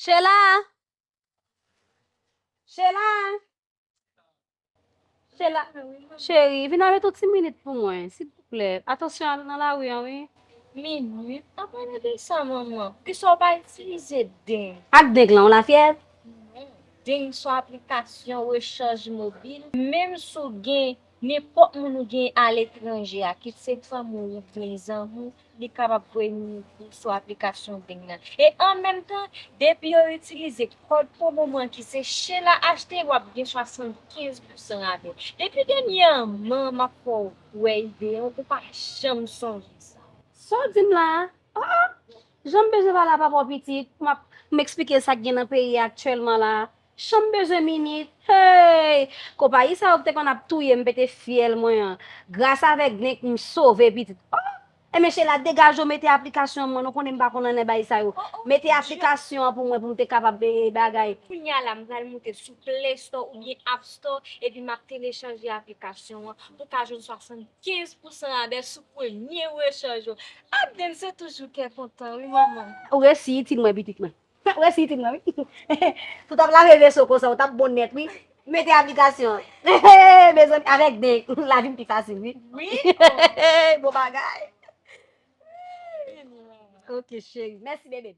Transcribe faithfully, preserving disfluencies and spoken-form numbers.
Sheila! Sheila! Sheila! Cheri, vin avèk yon ti minit pou mwen, silvouplè. Atansyon nan lari an, wi. Minit? An pale de sa, manman. Poukisa w pa itilize Deng? Ak Deng lan, w lafyèv? Non. Deng se yon aplikasyon rechaj mobil. Menm si w gen nenpòt moun ou gen aletranje a, kit se fanmi w oubyen zanmi w, li kapab voye minit pou sou aplikasyon Deng nan. E an menm tan, depi yo itilize kòd pwomo mwen ki se Sheila achte, w ap gen swasannkenz pousan rabè. Depi dènyèman m ap fè w wè ide an, ou pa janm sonje sa. Sa w di m la a? Oh, oh. Jan m bezwen pale a papa w pitit, m ap, m eksplike l sa k gen nan peyi a aktyèlman la a. Jan m bezwen minit. Hey! Konpayi sa yo ki te konn ap touye m pete fyèl mwen an. Gras avèk Deng m sove pitit. Oh! Ebyen Sheila, degaje w, mete aplikasyon an pou mwen, nou konnen m pa konn anyen bay sa yo. Oh, oh, mete aplikasyon an pou mwen, pou m te kapab, eh, bagay. Kounye a la, m pral moute sou Play Store oubyen App Store, epi m ap telechaje aplikasyon an pou ka jwenn swasannkenz pousan rabè sou premye rechaj ou. Abden, se toujou kè kontan, wi, manman. Ou resi itil mwen, pitit mwen. Ou resi itil mwen, wi. Si w t ap lave veso konsa, ou t ap bon nèt, wi. Mete aplikasyon an. Mezanmi, avèk Deng, lavi m pi fasil, wi. Wi. Bon bagay. Ok, cheri. Mèsi, bebe.